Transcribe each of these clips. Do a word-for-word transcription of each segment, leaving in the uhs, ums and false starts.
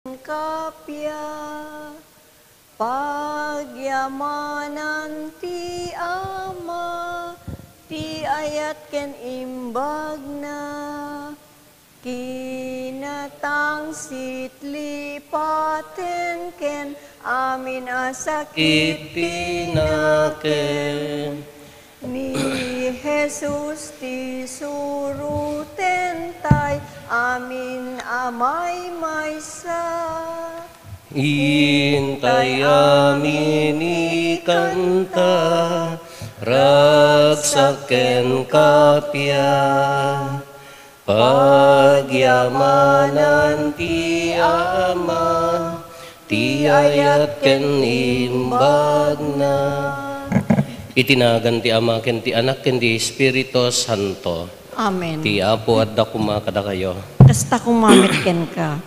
Kapia, pagyamanan ti Ama, ti ayat ken imbagna, kinatangsit lipaten ken amin a sakit ti nakem. Ni Jesus ti surotentay amin a maymaysa. Intay amin ikanta, ragsak ken kapia. Pagyamanan ti Ama, ti ayat ken imbagna. Iti nagan ti Ama, ken ti Anak, ken ti Espiritu Santo. Amen. Ti Apo adda koma kadakayo. Kasta koma met kenka.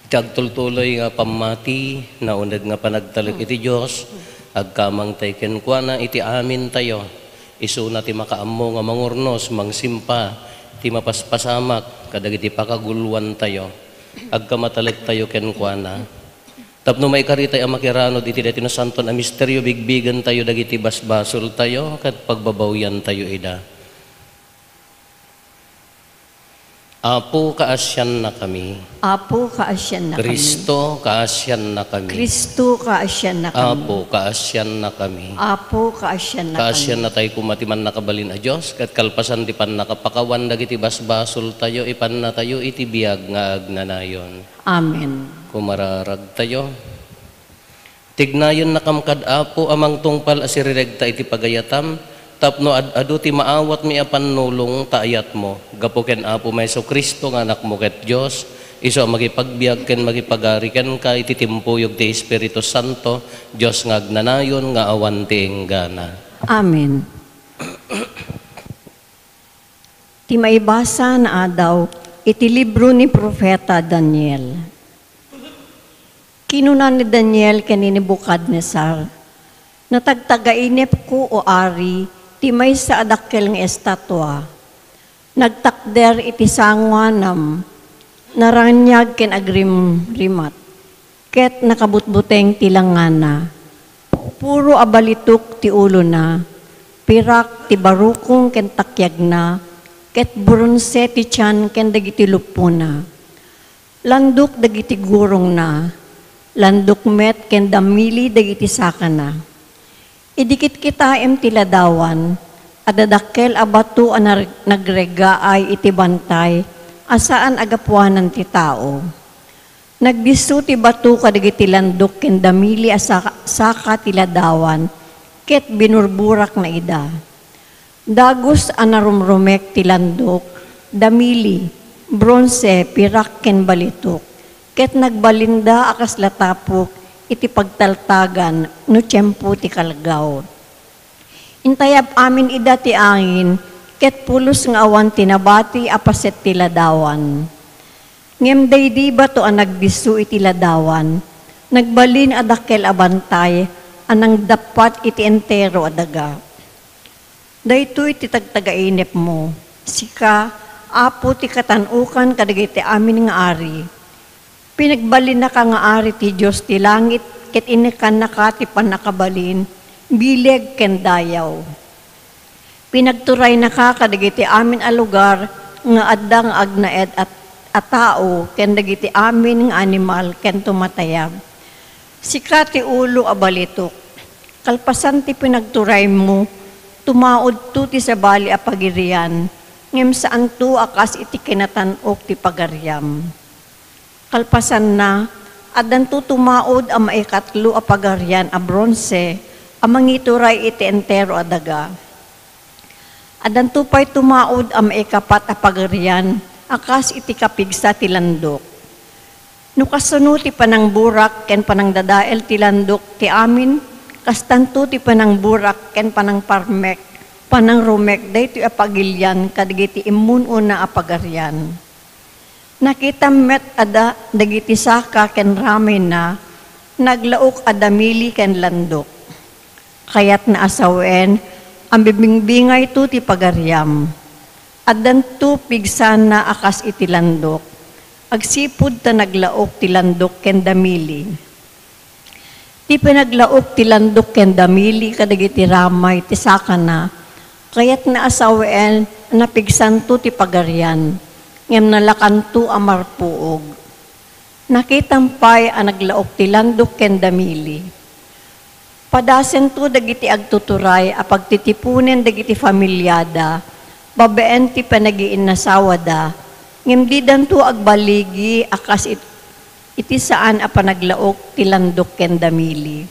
Iti agtultuloy nga pammati, nauneg nga panagtalek iti Dios, agkamangtay kenkuana iti amintayo. Isuna ti makaammo nga mangurnos, mangsimpa, ti mapaspasamak kadagiti pakaguloantayo. Agkamatalektayo kenkuana. Tapno maikaritay a makiranod iti daytoy nasantoan a misterio, bigbigentayo dagiti basbasoltayo ket pagbabawyantayo ida. Apo, kaasiannakami. Apo, kaasiannakami. Cristo, kaasiannakami. Cristo, kaasiannakami. Apo, kaasiannakami. Apo, kaasiannakami. Kaasiannatay koma ti Mannakabalin a Dios, ket kalpasan ti pannakapakawan dagiti basbasoltayo, ipannatayo iti biag nga agnanayon. Amen. Kumararagtayo. Tignayennakam kad Apo a mangtungpal a siriregta iti pagayatam, tapno ad-adu ti maawatmi a pannulong ta ayatmo. Gapu ken Apo Jesu-Cristo nga Anakmo ket Dios, isu a makipagbiag ken makipagari kenka iti timpuyog ti Espiritu Santo, Dios nga agnanayon nga awan ti inggana. Amen. Ti maibasa nga adaw iti libro ni Profeta Daniel. Kinuna ni Daniel ken ni Nebukadnesar, "Natagtagainepko, O ari, ti maysa a dakkel nga estatua. Nagtakder iti sangoanam, naraniag ken agrimrimat, ket nakabutbuteng ti langana. Puro a balitok ti ulona, pirak ti barukong ken takiagna, ket bronse ti tian ken dagiti luppona. Landok dagiti gurongna, landok met ken damili dagiti sakana. Idi kitkitaem ti ladawan, adda dakkel a bato a nar-, nagreggaay iti bantay a saan a gapuanan ti tao. Nagdisso ti bato kadagiti landok ken damili a saka, saka ti ladawan, ket binurburakna ida. Dagus a narumrumek ti landok, damili, bronse, pirak ken balitok, ket nagbalinda a kasla tapok iti pagtaltagan no tiempo ti kalgaw. Intayab amin ida ti angin, ket pulos nga awan ti nabati a paset ti ladawan. Ngem daydi bato a nagdisso iti ladawan, nagbalin a dakkel a bantay a nangdappat iti entero a daga. Daytoy ti tagtagainepmo, sika, Apo, ti katan-okan kadagiti amin nga ari. Pinagbalinnaka nga ari ti Dios ti langit, ket inikannaka ti pannakabalin, bileg ken dayaw. Pinagturaynaka kadagiti amin a lugar nga adda nga agnaed a, a tao ken dagiti amin nga animal ken tumatayab. Sika ti ulo a balitok. Kalpasan ti pinagturaymo, tumaudto ti sabali a pagirian, ngem saanto a kas iti kinatan-ok ti pagariam. Kalpasanna, addanto tumaud a maikatlo a pagarian a bronse a mangituray iti entero a daga. Addanto pay tumaud a maikapat a pagarian a kas iti kapigsa ti landok. No kasano ti panangburak ken panangdadael ti landok ti amin, kastanto ti panangburak ken panangparmek, panangrumek daytoy a pagilian kadagiti immun-una a pagarian. Nakitam met a da-, dagiti saka ken ramayna naglaok a damili ken landok. Kayatna a sawen a mabingbingayto ti pagariam. Addanto pigsana a kas iti landok. Agsipud ta naglaok ti landok ken damili. Ti panaglaok ti landok ken damili kadagiti ramay ti sakana, kayatna a sawen a napigsanto ti Pagarian, ngem nalakanto a marpuog. Nakitam pay a naglaok ti landok ken damili. Padasento dagiti agtuturay a pagtitiponen dagiti familiada babaen ti panagiinnasawada, ngem didanto agbaligi a kas it-, iti saan a panaglaok ti landok ken damili.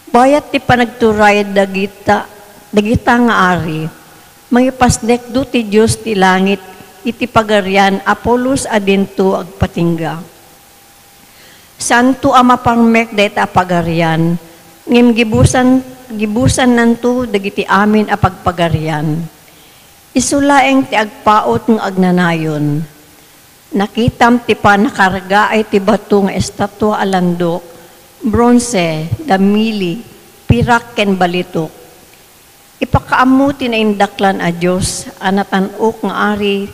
Bayat ti panagturay dagita, dagita nga ari, mangipasnekdo ti Dios ti langit iti Pagarian a pulos a dinto agpatingga. Saanto a maparmek dayta a Pagarian, ngem gibusan, gibusannanto dagiti amin a pagpagarian. Isu laeng ti agpaut nga agnanayon. Nakitam ti pannakargaay ti bato nga estatua a landok, bronse, damili, pirak ken balitok. Ipakaammo ti naindaklan a Dios a natan-ok nga ari,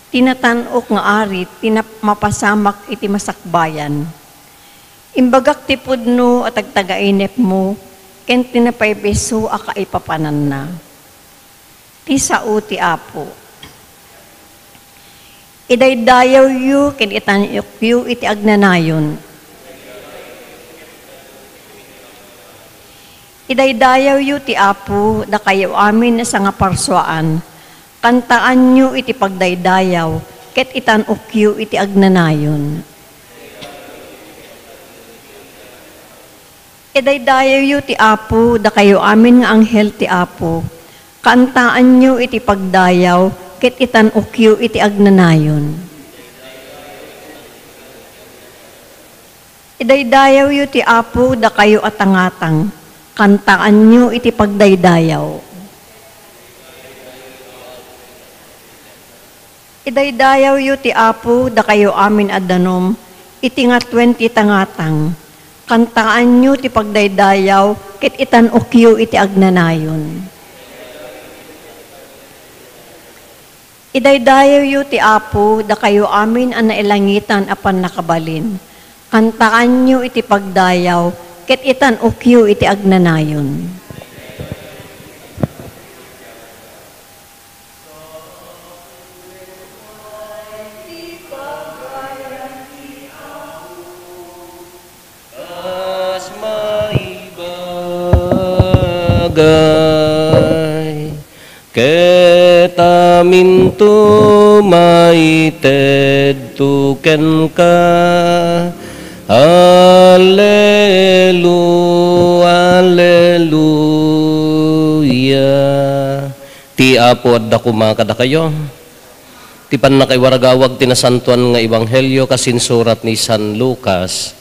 ti natan-ok nga ari, ti nap-, mapasamak iti masakbayan. Imbagak ti pudno a tagtagainepmo ken ti napaypayso a kaipapananna. Ti sao ti Apo. Idaydayawyo ken itan-okyo iti agnanayon. Idaydayawyo ti Apo, dakayo amin a sangaparsuaan. Kantaanyo iti pagdaydayaw, ket itan-okyo iti agnanayon. Idaydayawyo ti Apo, dakayo amin nga anghel ti Apo. Kantaanyo iti pagdayaw, ket itan-okyo iti agnanayon. Idaydayawyo ti Apo, dakayo a tangatang. Kantaanyo iti pagdaydayaw. Idaydayawyo ti Apo, dakayo amin a danum, iti ngatuen ti tangatang. Kantaanyo ti pagdaydayaw, ket itan-okyo iti agnanayon. Idaydayawyo ti Apo, dakayo amin a nailangitan a pannakabalin. Kantaanyo iti pagdayaw, ket itan-okyo iti agnanayon. Kas maibagay, ket aminto maitedto kenka. Hallelu-, halleluya. Ti Apo adda koma kadakayo. Ti pannakaiwaragawag ti nasantoan nga ebanghelio kas insurat ni San Lucas.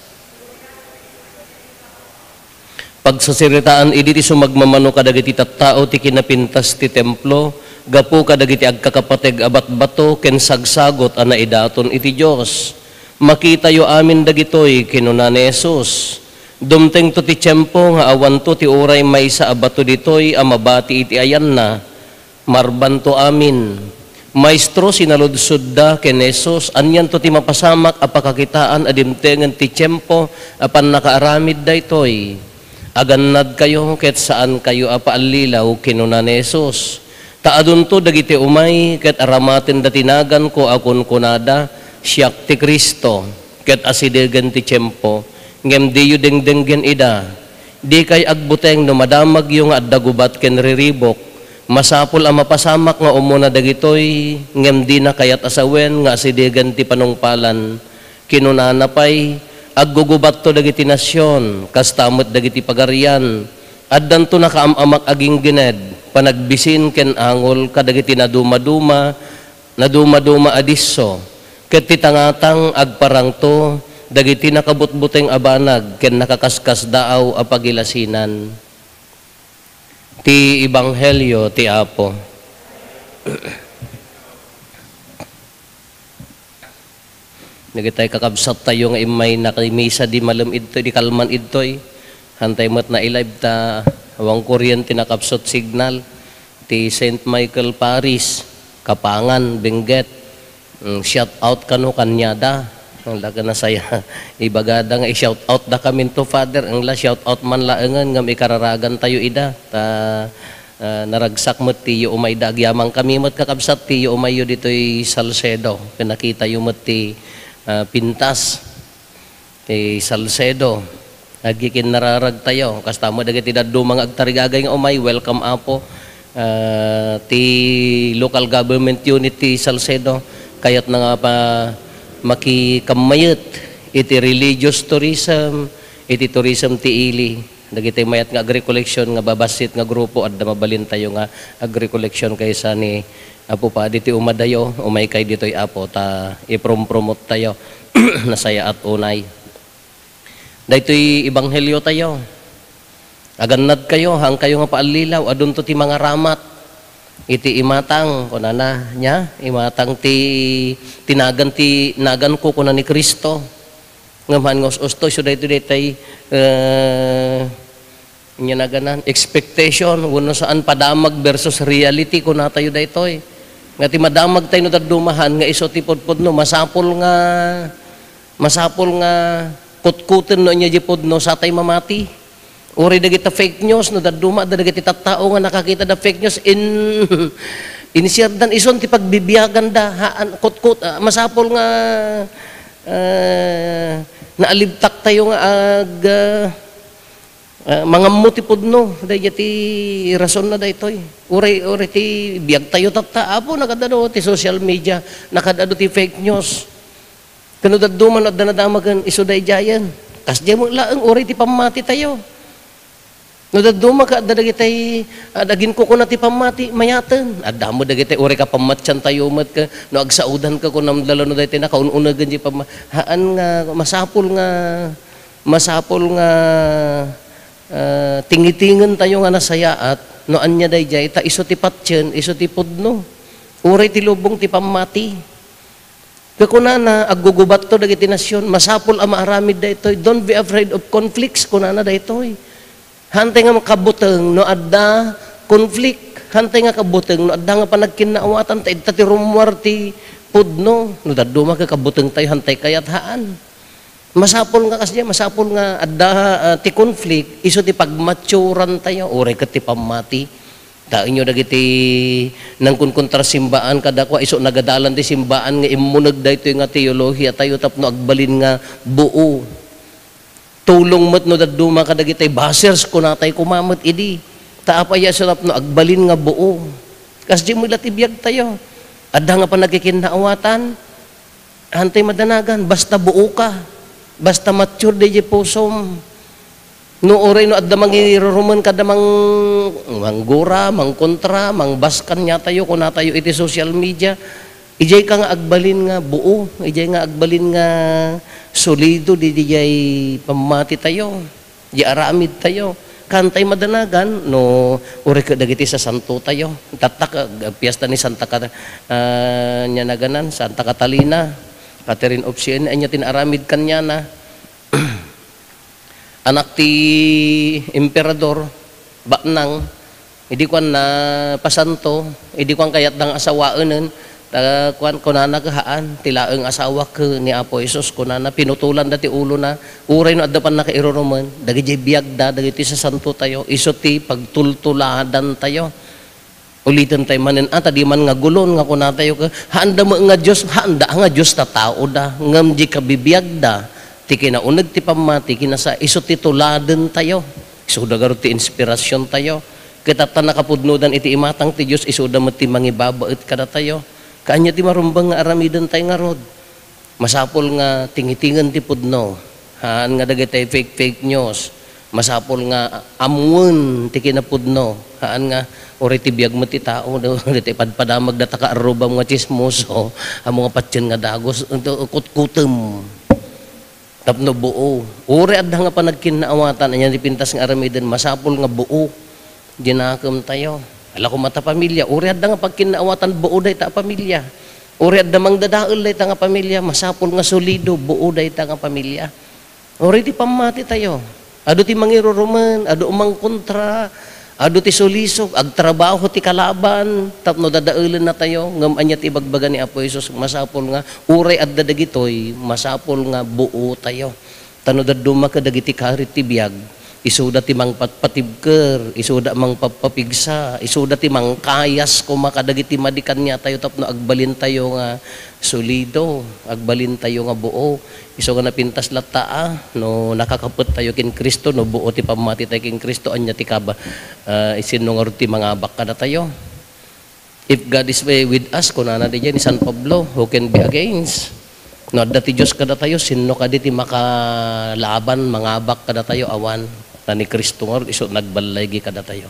Pagsasaritaan idi ti sumagmamano kadagiti tattao ti kinapintas ti templo gapu kadagiti agkakapateg a batbato ken sagsagut a naidaton iti Dios. Makitayo amin dagitoy, kinuna ni Jesus. Dumtengto ti tiempo nga awanto ti uray maysa a bato ditoy a mabati iti ayanna. Marbanto amin. Maestro, sinaludsodda ken Jesus, anianto ti mapasamak a pakakitaan a dimtengen ti tiempo a pannakaaramid daytoy? Agannadkayo ket saankayo a paallilaw, kinuna ni Jesus. Ta adunto dagiti umay ket aramatenda ti naganko a kunkunada, "Siak ti Cristo," ket asidegen ti tiempo, ngem diyo dengdenggen ida. Dikay agbuteng no madamagyo nga adda gubat ken riribuk. Masapul a mapasamak nga umuna dagitoy, ngem dina kayat a sawen nga asidegen ti panungpalan. Kinunana pay, "Aggugubatto dagiti nasion, kasta met dagiti pagarian. Addanto nakaam-amak a ginggined, panagbisin ken angol kadagiti nadumaduma, nadumaduma a disso, ket ti tangatang agparangto dagiti nakabutbuteng a banag ken nakaskaskasdaaw a pagilasinan." Ti Ebanghelio ti Apo. Dagitay kakabsattayo nga immay nakimisa di malem idtoy, di kalman idtoy. Hantay met na-live ta awan kuryente, nakabsut signal. Ti Saint Michael Parish, Kapangan, Benguet. Mm, shout out kano kaniada. Ang laki na saya. Ibagada nga i-shout out da kaminto, Father. Ang la shout out man laengen ngem ikararagan tayo ida. Ta, ah, naragsak met ti iyo umay da. Agyaman kami met, kakabsat, ti iyo umayyo ditoy Salcedo. Ken nakitayo met ti, ah, pintas. Ti Salcedo, agikinnararag tayo. Kasta met dagiti dadduma nga agtarigagay nga umay, welcome, Apo. Ah, ti local government unit ti Salcedo, kayatna nga pa-, makikammayet iti religious tourism, iti tourism ti ili. Dagiti mayat nga agricollection nga babassit nga grupo, adda mabalin tayo nga agricollection kaysa ni Apo Padi ti umadayo, umaykay ditoy, Apo, ta iprompromot tayo. Nasayaat unay. Daytoy ebanghelio tayo. Agannad kayo, haan kayo nga paallilaw, adunto ti mangaramat. Iti imatang, kunana, nia, imatang ti, ti nagan ti, nagan ko, kuna ni Cristo. Ngem haan nga us-usto, isu daytoy, daytoy, eh, Ania naganan, expectation, wenno saan, padamag versus reality, kuna tayo daytoy. Nga ti madamag tayo no dadduma haan nga isu ti pudpudno, masapul nga, masapul nga kutkuten no ania di pudno, satay mamati. Uray dagita fake news, no dadduma, adda dagiti tattao nga nakakita da fake news, in, insiardan ison ti pagbibiagan da, haan, kutkut, ah, masapul nga, ah, naalibtak tayo nga ag-, ah, Ah, mangammo ti pudno, daydiay ti rasonna daytoy. Uray, uray ti biag tayo tatta, Apo, nakadado ti social media, nakadado ti fake news. Ken no dadduma no adda nadamagen, isu daydiayen. Kasdiay met laeng, uray ti pammati tayo. No dadduma ka, adda dagitay, ah, aginkukuna ti pammati, mayaten. Adda met dagitay, uray ka pammatian tayo met, ka, no agsaudan ka, kunam dala no daytay nakaun-unagen ti pamma-, haan nga, masapul nga, Masapul nga, ah, tingitingen tayo nga nasayaat no ania daydiay, ta isu ti patien, isu ti pudno. Uray ti lubong ti pammati. Kakunana, aggugubatto dagiti nasion, masapul a maaramid daytoy. Don't be afraid of conflicts, kunana daytoy. Hantay nga makabuteng no adda conflict. Hantay nga kabuteng no adda nga panagkinnaawatan, ta idta ti rummuar ti pudno. No dadduma ka kabuteng tayo, hantay kayat haan. Masapul nga kasdiay, masapul nga adda, ah, ti conflict, isu ti pagmaturan tayo, uray ket ti pammati. Taenyo dagiti nangkunkontra simbaan kadakuada, isu nagadalan ti simbaan nga immuneg daytoy nga teolohiya tayo tapno agbalin nga buo. Tulong met no dadduma kadagitay bashers, kunatay koma met idi. Ta apay a isu tapno agbalin nga buo. Kasdiay met la ti biag tayo. Adda nga panagkikinnaawatan. Hantay madanagan, basta buo ka, basta mature daydiay pusom. No uray no adda mangirurumen kada mang-, manggura, mangkontra, mangbas kaniatayo, kunatayo iti social media, idiay ka nga agbalin nga buo, idiay nga agbalin nga solido, daydiay pammati tayo. Di aramid tayo. Kantay madanagan, no, uray ket dagiti sasanto tayo. Tatta, ag-, agpiesta ni Santa Cat-, ah, nia naganan, Santa Catalina, Catherine of Siena, ania ti naaramid kaniana. Anak ti emperador, baknang, Idi kuan na pasanto, idi kuan kayat dang asawaenen, ta kuan, kunana ket haan, ti laeng asawak ket ni Apo Jesus, kunana, pinutolanda ti ulona, uray no adda pannakairurumen, dagiti biagda, dagiti sasanto tayo, isu ti pagtultuladan tayo. Uliten tayo manen, ah, ta di man nga gulon nga kunatayo ket, haanda met nga Dios, haanda nga Dios ta taoda, ngem di kabibiagda, ti kinauneg ti pammati, kinasa, isu ti tuladen tayo. Isuda garud ti inspirasyon tayo. Ket ta nakapudnodan iti imatang ti Dios, isuda met ti mangibabaet kadatayo. Kaanya ti marumbeng nga aramiden tayo ngarud. Masapul nga tingitingen ti pudno. Haan nga dagitay fake, fake news. Masapul nga ammoen ti kinapudno. Haan nga uray ti biag met ti tao, no? Dagitay padpadamag data kaarrubam nga tsismoso. Ammo nga patien nga dagus, kutkutem. Tapno buo. Uray adda nga panagkinnaawatan, ania ti pintas nga aramiden, masapul nga buo. Dinakem tayo. Ala koma ta pamilya, uray adda nga pagkinnaawatan, buo dayta a pamilya. Uray adda mangdadael dayta nga pamilya, masapul nga solido, buo dayta nga pamilya. Uray ti pammati tayo. Adu ti mangirurumen, adu mangkontra, Adu ti sulisog, agtrabaho ti kalaban, tapno dadaelennatayo, ngem ania ti ibagbaga ni Apo Jesus? Masapul nga, uray adda dagitoy, masapul nga buotayo. Ta no dadduma kadagiti karit ti biag, isuda ti mangpatpatibker, isuda mangpapapigsa, isuda ti mangkayas koma kadagiti madi kaniatayo tapno agbalintayo nga solido, agbalintayo nga buo. Isu nga napintas latta a, no nakakapettayo ken Cristo, no buo ti pammatitayo ken Cristo, ania ti kaba-, ah, sinno ngarud ti mangabak kadatayo? If God is with us, kunana diay ni San Pablo, who can be against? No adda ti Dios kadatayo, sinno kadi ti makalaban, mangabak kadatayo? Awan. Ta ni Cristo ngarud, isu nagballigi kadatayo.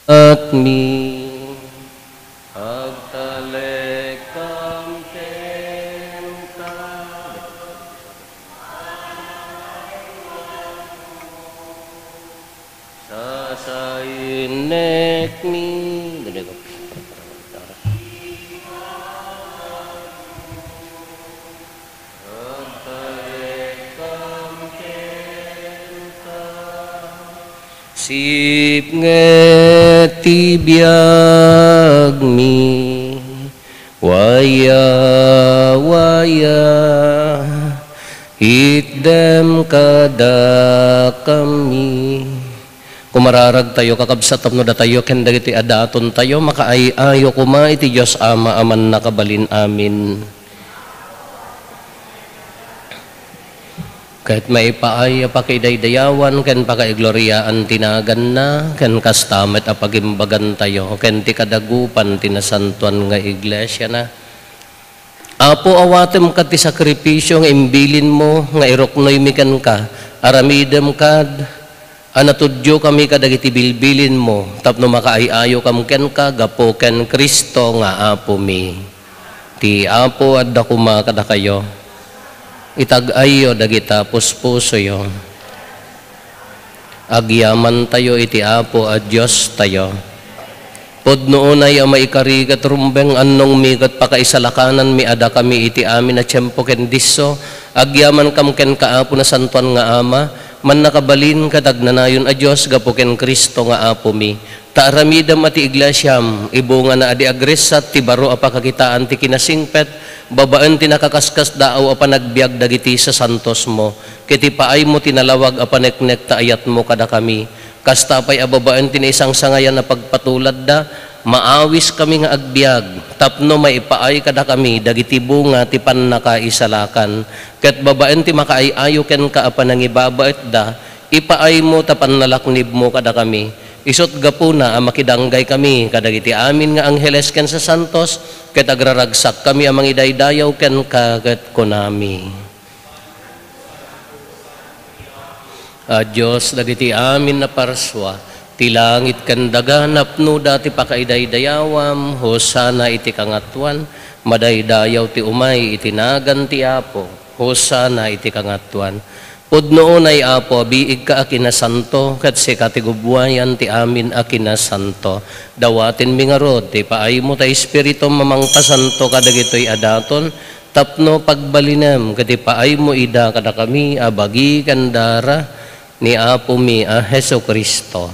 At mi agtalek kam kenka. Sasainekmi. Sipnget ti biagmi. Waya, waya, itdem kadakami. Kumararagtayo, kakabsat, tapno datayo ken dagiti adatontayo makaay-ayo koma iti Dios Ama a mannakabalin. Amen. Ket maipaay a pakidaydayawan ken pakaigloriaan ti naganna, ken kasta met a pagimbagantayo ken ti kadagupan ti nasantoan nga iglesiana. Apo, awatem kad ti sakripisio nga imbilinmo nga iruknoymi kenka. Aramidem kad a natudiokami kadagiti bilbilinmo tapno makaay-ayokam kenka gapu ken Cristo nga Apomi. Ti Apo adda koma kadakayo. Itag-ayyo dagita puspusoyo. Agyamantayo iti Apo a Diostayo. Pudno unay a maikari ket rumbeng, annongmi ket pakaisalakananmi a dakami iti amin a tiempo ken disso. Agyamankam kenka, Apo, Nasantoan nga Ama, mannakabalin ket agnanayon a Dios gapu ken Cristo nga Apomi. Ta aramidem a ti iglesiam, ibungana a di agressat ti baro a pakakitaan ti kinasingpet, babaen ti nakaskasdaaw a panagbiag dagiti sasantosmo, ket ipaaymo ti nalawag a paneknek ta ayatmo kadakami. Kasta pay a babaen ti naisangsangayan a pagpatuladda, maawiskami nga agbiag tapno maipaay kadakami dagiti bunga ti pannakaisalakan. Ket babaen ti makaay-ayo kenka a panangibabaetda, ipaaymo ta pannalaknibmo kadakami. Isut' gapuna a makidanggay kami kadagiti amin nga angheles ken sasantos, ket agraragsak kami a mangidaydayaw kenka ket kunami: A Dios, dagiti amin a parsua, ti langit ken daga, napnoda ti pakaidaydayawam. Hosanna iti kangatoan. Madaydayaw ti umay iti nagan ti Apo. Hosanna iti kangatoan. Pudno unay, Apo, a biigka a kinasanto, ket sika ti gubbuayan ti amin a kinasanto. Dawatenmi ngarud ti paaymo ta Espiritum a mangpasanto kadagitoy a daton, tapno pagbalinem ket ipaaymo ida kadakami a bagi ken dara ni Apomi a Jesu-Cristo.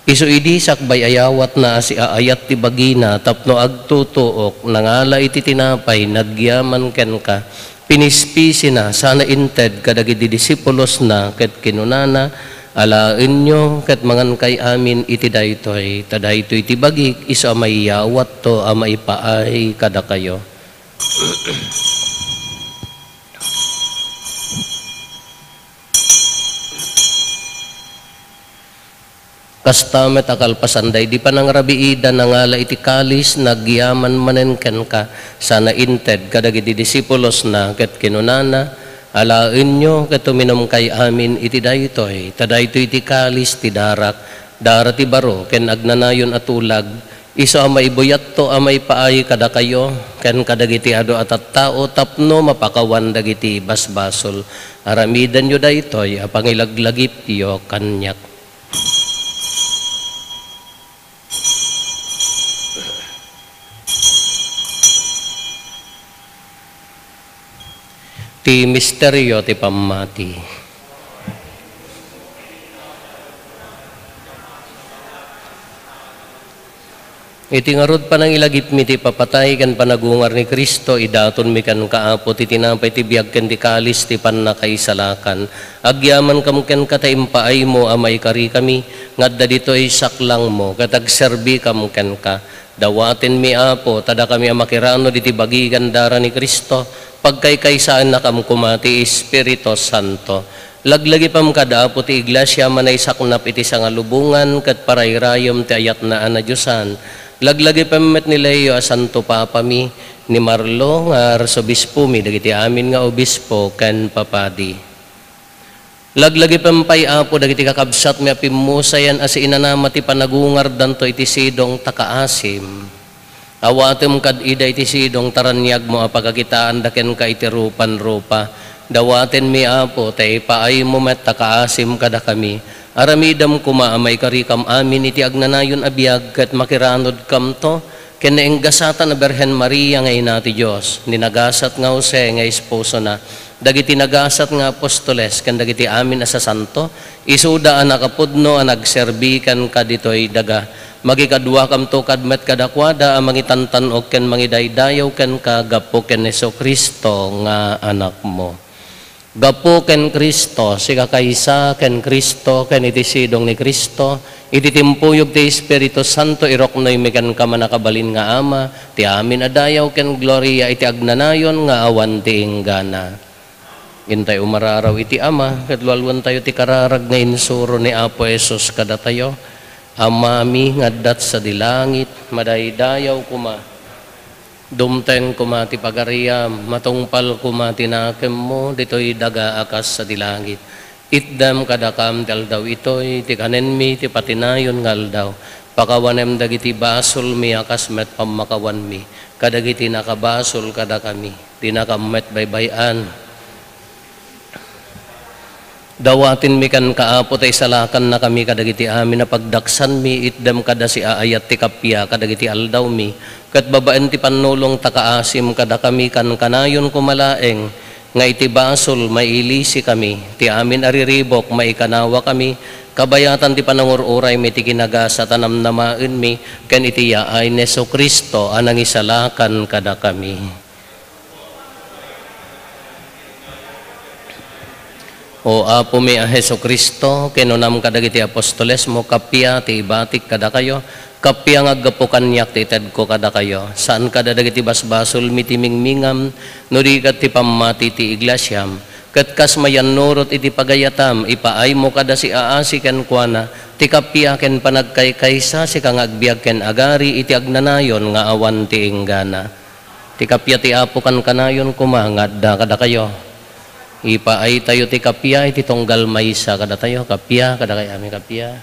Isu idi sakbay a yawatna a siaayat ti bagina tapno agtutuok, nangala iti tinapay, nagyaman kenka, pinispisina, sana inted kadagidi disipulosna, ket kinunana: Alaenyo ket mangankay amin iti daytoy, ta daytoy ti bagik, isu a maiyawatto a maipaay kadakayo. Kasta met a kalpasan daydi panangrabiida, nangala iti kalis, nagyaman manen kenka, sana inted kadagiti disipulosna, ket kinunana, "Alaenyo ket uminumkay amin iti daytoy, ta daytoy ti kalis ti darak, dara ti baro ken agnanayon a tulag, isu a maibuyatto a maipaay kadakayo ken kadagiti adu a tattao tapno mapakawan dagiti basbasol. Aramidenyo daytoy a pangilaglagipyo kaniak." Ti misterio ti pammati. Iti ngarud panangilagipmi ti papatay ken panagungar ni Cristo, idatonmi kenka, Apo, ti tinapay ti biag ken ti kalis ti pannakaisalakan. Agyamankam kenka ta impaaymo a maikarikami nga adda ditoy saklangmo ket agserbikam kenka. Dawatenmi, Apo, ta dakami a makiranod iti bagi ken dara ni Cristo, pagkaykaysaennakam koma ti Espiritu Santo. Laglagipem kad, Apo, ti Iglesia a manaysaknap iti sangalubongan ket parayrayem ti ayatna a nadiosan. Laglagipem met ni Leo a Santo Papami, ni Marlo nga Arsobispomi, dagiti amin nga obispo ken papadi. Laglagipem pay, Apo, dagiti kakabsatmi a pimmusayan a siinanama ti panagungardanto iti sidong ta kaasim. Awatem kad ida iti sidong ta raniagmo a pagakitaanda kenka iti rupan-rupa. Dawatenmi, Apo, ta ipaaymo met ta kaasim kadakami. Aramidem koma a maikarikam amin iti agnanayon a biag ket makiranodkamto ken naenggasatan a Birhen Maria nga Ina ti Dios, ni nagasat nga Jose nga esposona, dagiti nagasat nga apostoles ken dagiti amin a sasanto, isuda a nakapudno a nagserbi kenka ditoy daga. Magikaduakamto kad met kadakuada a mangitantan-ok ken mangidaydayaw kenka gapu ken Jesu-Cristo nga Anakmo. Gapu ken Cristo, sika kaysa ken Cristo, ken iti sidong ni Cristo, iti timpuyog ti Espiritu Santo, iruknoymi kenka, mannakabalin nga Ama, ti amin a dayaw ken gloria iti agnanayon nga awan ti inggana. Intay umararaw iti Ama, ket lualuentayo ti kararag nga insuro ni Apo Jesus kadatayo, Amami nga adda sadi langit, madaydayaw koma. Dumteng koma ti pagariam, matungpal koma ti nakemmo ditoy daga a kas sadi langit. Itdem kadakam ti aldaw itoy ti kanenmi ti patinayon nga aldaw. Pakawanem dagiti basolmi a kas met pammakawanmi kadagiti nakabasol kadakami. Dinakam met baybay-an. Dawatenmi kenka, Apo, ta isalakannakami kadagiti amin a pagdaksanmi, itdem kada siaayat ti kappia kadagiti aldawmi, ket babaen ti pannulong ta kaasim kadakami, kankanayon koma laeng nga iti basol mailisikami, ti amin a riribuk maikanawakami, kabayatan ti panangur-uraymi ti kinagasat a namnamaenmi, ken iti yaay ni Jesu-Cristo a nangisalakan kadakami. O Apomi a Jesu-Cristo, kinunam kadagiti apostolesmo, "Kappia ti ibatik kadakayo, kappia nga aggapu kaniak ti itedko kadakayo." Saan kada dagiti basbasolmi ti mingmingam, no di ket ti pammati ti iglesiam. Ket kas mayannurot iti pagayatam, ipaaymo kada siaasi kenkuana ti kappia ken panagkaykaysa, sika nga agbiag ken agari iti agnanayon nga awan ti inggana. Ti kappia ti Apo kankanayon koma nga adda kadakayo. Ipaaytayo ti kappia iti tunggal maysa kadatayo. Kappia, kadakayo amin kappia.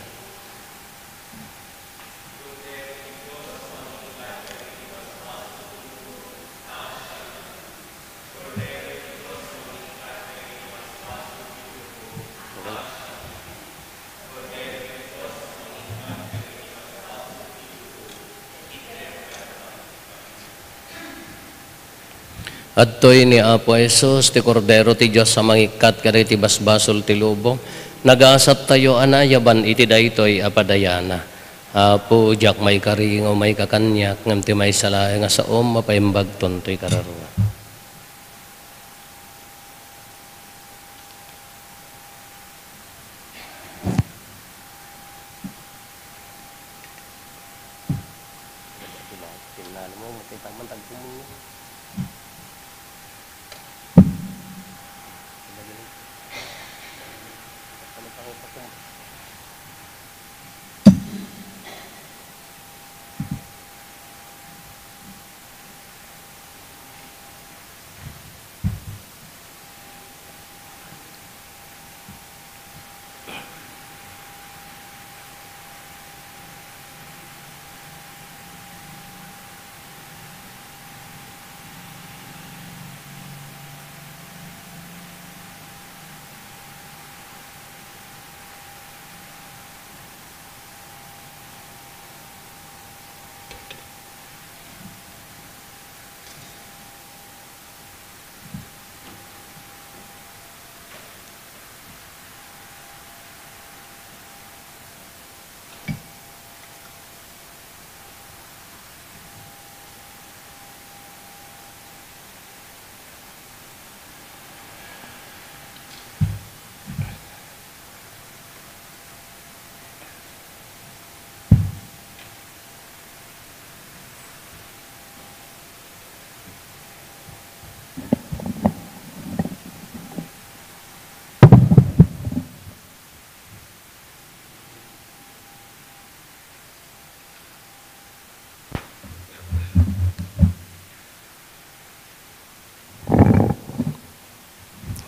Adtoy ni Apo Jesus, ti Kordero ti Dios a mangikkat kadagiti basbasol ti lubong. Nagasattayo a naayaban iti daytoy a padayana. Apo, diak maikari nga umayka kaniak, ngem ti maysa laeng a saom, mapaimbagton toy kararua.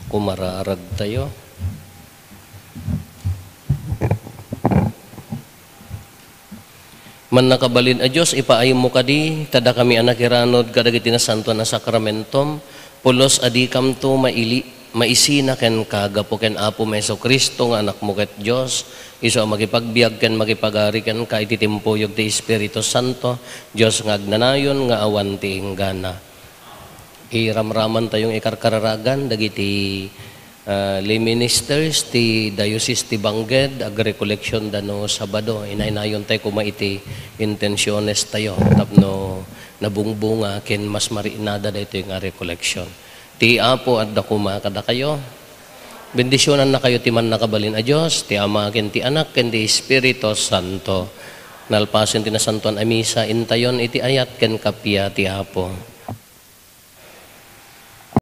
Kumaraaragtayo. Mannakabalin a Dios, ipaaymo kadi ta dakami a nakiranod kadagiti nasantoan a sakramentom, pulos a dikamto maili-, maisina kenka gapu ken Apo Jesu-Cristo nga Anakmo ket Dios, isu a makipagbiag ken makipagari kenka iti timpuyog ti Espiritu Santo, Dios nga agnanayon nga awan ti inggana. Iramramantayo nga ikarkararagan dagiti, ah, lay ministers ti Diocese ti Bangked, agrecollectionda no Sabado. Inaynayon tayo koma iti intentiones tayo tapno nabungbunga ken mas marinada daytoy nga recollection. Ti Apo adda koma kadakayo. Bendisionannakayo ti mannakabalin a Dios, ti Ama ken ti Anak ken ti Espiritu Santo. Nalpasen ti nasantoan a misa, intayon iti ayat ken kappia ti Apo.